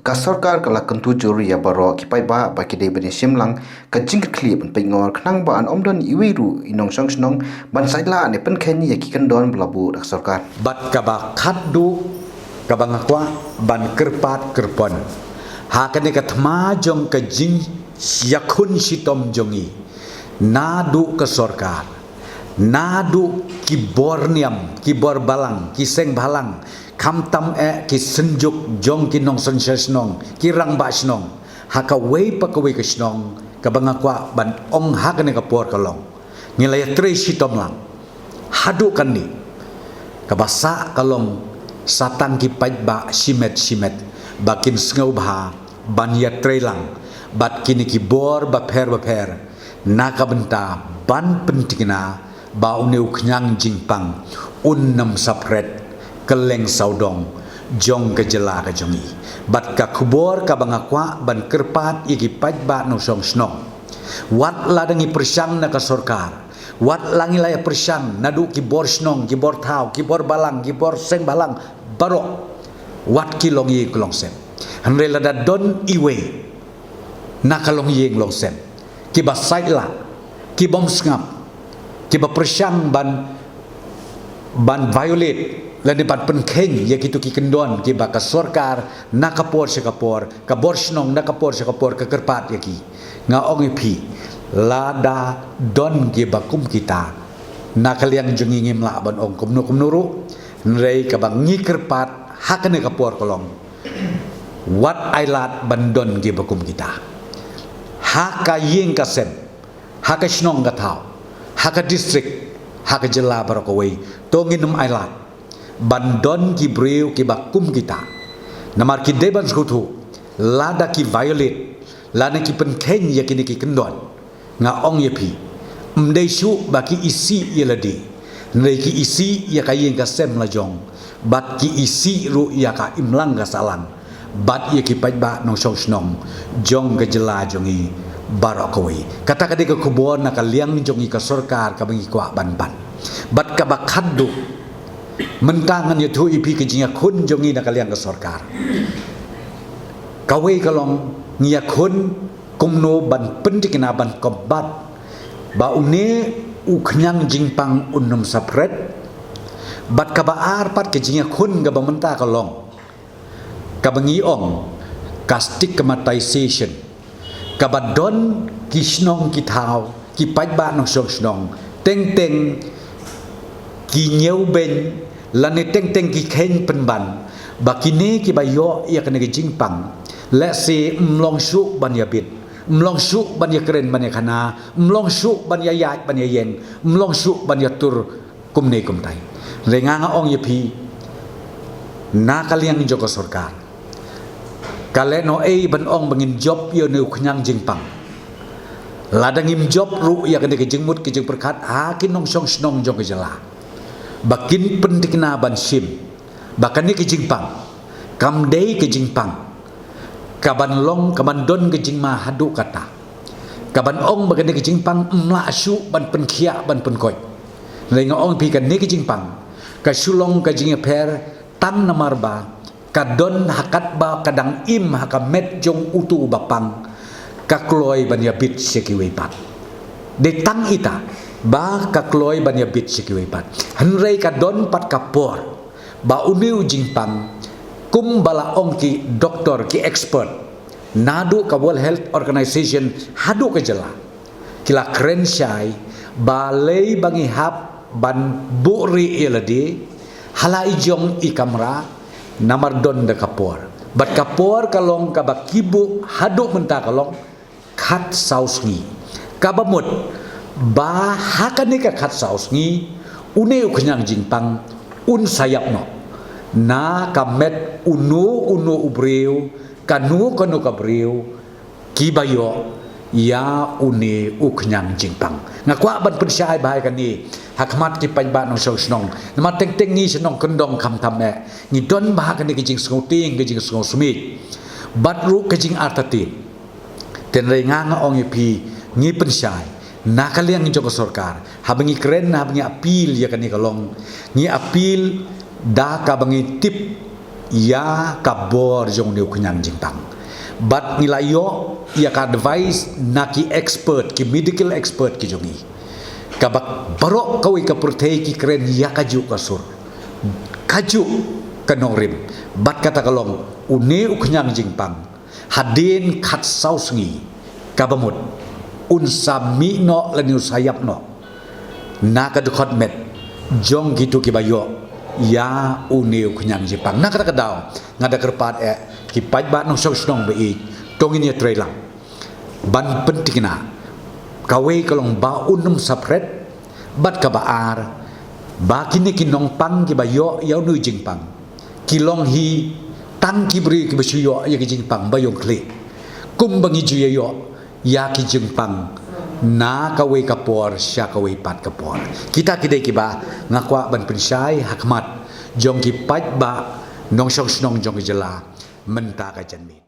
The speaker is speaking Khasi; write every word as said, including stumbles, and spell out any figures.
Ka sorkar ka la kyntu jur ïa baroh ki paidbah ba ki dei ban ïashim lang ka jingkyrkhu ban peit ngor khnang ba yn ym don iwei ruh i nongshong shnong ban saitlah ne pynkheiñ ïa ki kyndon ba la buh da ka sorkar. Bad kaba khatduh kaba nga kwah ban kyrpad kyrpon ha kane ka thma jong ka jingïakhun shitom jong ngi naduh ka sorkar, naduh ki bor niam, ki bor balang, ki seng bhalang, khamtam eh ki synjuk jong ki nongsynshar shnong, ki rangbah shnong ha kawei pa kawei ka shnong, kaba nga kwah ban ong ha kane ka por ka long, ngi la ïatrei shitom lang. Haduh kane kaba sah ka long sa tang ki paidbah shimet shimet ba kin sngewbha ban ïatrei lang bad kine ki bor bapher bapher na ka bynta ban pyntikna ba une u khñiang jingpang un nym saphret kylleng sawdong jong ka jylla ka jong ngi. Bad ka khubor kaba nga kwah ban kyrpad ïa ki paidbah nongshong shnong, wat lada ngi pyrshang na ka sorkar, wat la ngi la ïa pyrshang naduh ki bor shnong, ki bor thaw, ki bor balang, ki bor seng bhalang baroh, wat ki longïing ki longsem. Hynrei lada don iwei na ka longïing longsem kiba saitlah, ki bym sngap, kiba pyrshang ban ban violate lane ban pynkheiñ ïa kito ki kyndon kiba ka sorkar na ka por sha ka por, ka bor shnong na ka por sha ka por ka kyrpad ïa ki. Nga ong ïa phi, lada don kiba kum kita, na ka liang jong ngi ngim lah ban ong kumno kumno ruh. Hynrei kaba ngi kyrpad ha kane ka por ka long, wat ai lad ban don kiba kum kita ha ka ïing ka sem, ha ka shnong ka thaw, ha ka district, ha ka jylla baroh kawei. To ngin ym ai lad ban don ki briew kiba kum kita. Namar ki dei ban sngewthuh, lada ki violate lane ki pynkheiñ ïa kine ki kyndon, nga ong ïa phi, ym dei shuh ba ki isih ïa lade, hynrei ki isih ïa ka ïing ka sem la jong, bad ki isih ruh ïa ka imlang ka sahlang bad ïa ki paidbah nongshong shnong jong ka jylla jong ngi baroh kawei. Kata ka dei ka khubor na ka liang jong ngi ka sorkar kaba ngi kwah ban ban. Bad kaba khatduh, mynta ngan ïathuh ïa phi ka jingïakhun jong ngi na ka liang ka sorkar. Kawei ka long, ngi ïakhun kumno ban pyntikna ban kyrpad ba une u khñiang jingpang un nym saphret. Bad kaba ar pat ka jingïakhun kaba mynta ka long, kaba ngi ong ka stigmatization, kaba don ki shnong ki thaw, ki paidbah nongshong shnong, teng teng ki ñiewbeiñ lane teng teng ki kheiñ pynban ba kine kiba ïoh ïa kane ka jingpang, lehse ym long shuh ban ïabit, ym long shuh ban ïakren ban ïakhana, ym long shuh ban ïaïaid ban ïaïeng, ym long shuh ban ïatur kumne kumtai. Hynrei nga nga ong ïa phi, na ka liang jong ka sorkar, ka lehnohei ban ong ba ngin jop ïa une u khñiang jingpang lada ngim jop ruh ïa kane ka jingmut ka jingpyrkhat ha ki nongshong shnong jong ka jylla ba kin pyntikna ban shim ba kane ka jingpang kam dei ka jingpang kaban long, kaban don ka jingma haduh katta, kaban ong ba kane ka jingpang ym lah shuh ban pynkhiah ban pynkoit. Hynrei nga ong ïa phi, kane ka jingpang ka shu long ka jingïapher tang namar ba ka don ha katba ka dang im ha ka met jong uto uba pang, ka kloi ban ïabit sha kiwei pat. Dei tang ita ba ka kloi ban ïabit sha kiwei pat. Hynrei ka don pat ka por ba une u jingpang, kumba la ong ki doktor, ki expert, naduh ka World Health Organization haduh ka jylla, ki la kren shai ba lei ba ngi hap ban buhrieh ïa lade ha la i jong i kamra, namar don da ka por. Bad ka por ka long kaba ki buh haduh mynta ka long khatsaw sngi. Kaba mut ba ha kane ka khatsaw sngi une u khñiang jingpang un sa ïap noh na ka met uno uno u briew, kano kano ka briew kiba ïoh ïa une u khñiang jingpang. Nga kwah ban pynshai bha ïa kane ha khmat ki paidbah nongshong shnong, namar teng teng ngi shnong kyndong khamtam eh ngi don bha kane ka jingsngewtieng, ka jingsngewsmit bad ruh ka jingartatien. Hynrei nga nga ong ïa phi, ngi pynshai na ka liang jong ka sorkar, haba ngi kren, haba ngi appeal ïa kane ka long, ngi appeal da kaba ngi tip ïa ka bor jong une u khñiang jingpang. Bad ngi la ïoh ïa ka advice na ki expert, ki medical expert ki jong ngi, kaba baroh kawei ka pyrthei ki kren ïa kajuh ka sur, kajuh ka nongrim. Bad kata ka long, une u khñiang jingpang, hadien khatsaw sngi kaba mut, un sa mih noh lane un sa ïap noh na ka dkhot met jong kito kiba ïoh ïa une u khñiang jingpang. Na kata ka daw, nga da kyrpad eh ki paidbah nongshong shnong ba ïeit, to ngin ïatreilang ban pynthikna. Kawei ka long ba un ym sa phred, bad kaba ar, ba kine ki nongpang kiba ïoh ïa une u jingpang ki long hi tang ki briew kiba shu ïoh ïa ki jingpang ba ïong khlieh, kumba ngi ju ïa ïoh ïa ki jingpang na kawei ka por sha kawei pat ka por. Kita ki dei kiba nga kwah ban pynshai ha khmat jong ki paidbah nongshong shnong jong ka jylla mynta ka janmiet.